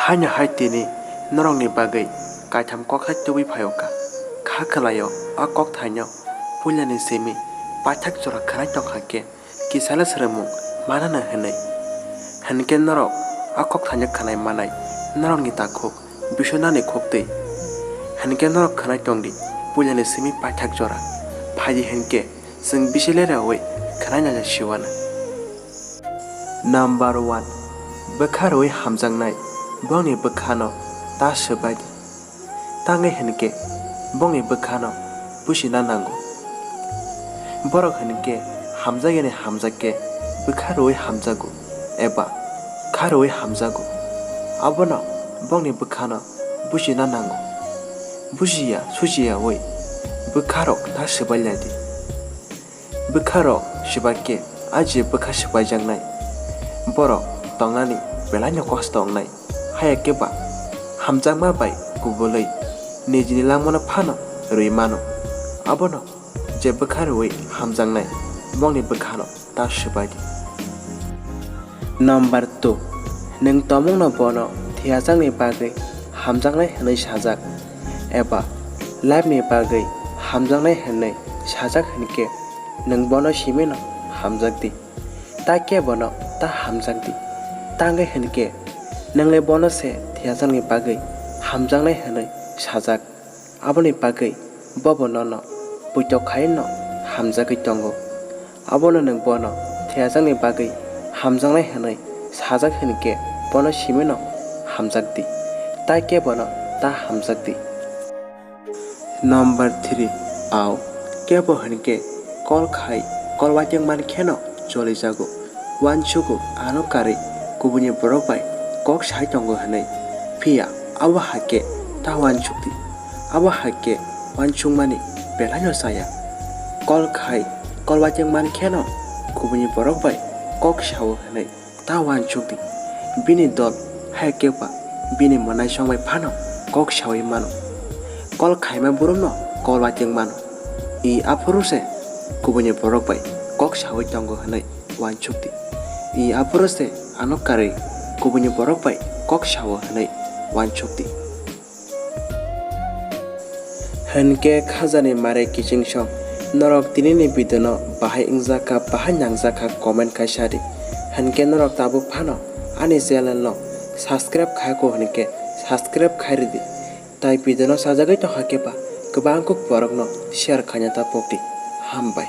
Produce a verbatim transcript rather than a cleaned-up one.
Haino hai tini norokni bagwi kaitham kok hai tubui phaio kha. Kha khwlaio, a kok thaino puilani simi paithak jora khwnai tongkha khe kisala swrwngmung manana hwnwi. Hinkhe norok a kok thaino khwnai manai norokni takhuk bisu nani khuk twi. Hinkhe norok khwnai tongdi puilani simi paithak jora. Phaidi hinkhe chwng bisi leraui khwnai naina siwana. Number one, bwkha rwui hamjaknai bongni bwkhano ta swbai di. Tangwi hinkhe bongni bwkhano bujina nango. Borok hinkhe hamjakya ni hamjak khe bwkha rwui hamjago eba kha rwui hamjago. Abono bongni bwkhano bujina nango. Bujiya sujiyaui bwkharok ta swbai lai di. Bwkharok swbai khe a je bwkha swbaijaknai borok tongnani belaino kosto wngnai. Haya khe ba hamjakma bai kubulwi nijini langmano phano rwi mano. Abono je bwkha rwui hamjaknai bongni bwkhano ta swbai di. Number two, nwng tomungno bono thiyajakni bagwi hamjaknai hwnwi sajak eba life ni bagwi hamjaknai hwnwi sajak hinkhe nwng bono simino hamjak di. Ta kebono ta hamjak di. Tangwi hinkhe nwng le bono se thiyajakni bagwi hamjaknai hwnwi sajak. Aboni bagwi bobo nono poito khaino hamjagwi tongo. Abono nwng bono thiyajakni bagwi hamjaknai hwnwi sajak hinkhe bono simino hamjak di, tai khe bono ta hamjak di. Number three, ao kebo hinkhe kol khai kol waiteng man kheno cholijago. Uansugo ano karwi kubuni borok bai kok sai tongo hwnwi. Phiya abo hai khe ta uansuk di. Abo hai khe uansukmani belaino chaya. Kol khai kol waiteng man kheno kubuni borok bai kok sao hwnwi ta uansuk di. Bini dol hai khe ba bini mwnaisong bai phano kok saui mano. Kol khaima borokno kol waiteng mano. I aphuru se kubuni borok bai kok saui tongo hwnwi uansuk di. I aphuru se ano karwi kubuni borok bai kok sao hwnwi uansuk di. Hinkhe khajani mare kiching song norok tinini video no bahai wngjak kha, bahai nangjak kha comment khai sa di. Hinkhe norok tabuk phano ani channel no subscribe khai ko hinkhe subscribe khai ridi. Tai video no sajagwi tongkha khe ba kwbang kuk borok no share khaina ta pokdi. Hambai.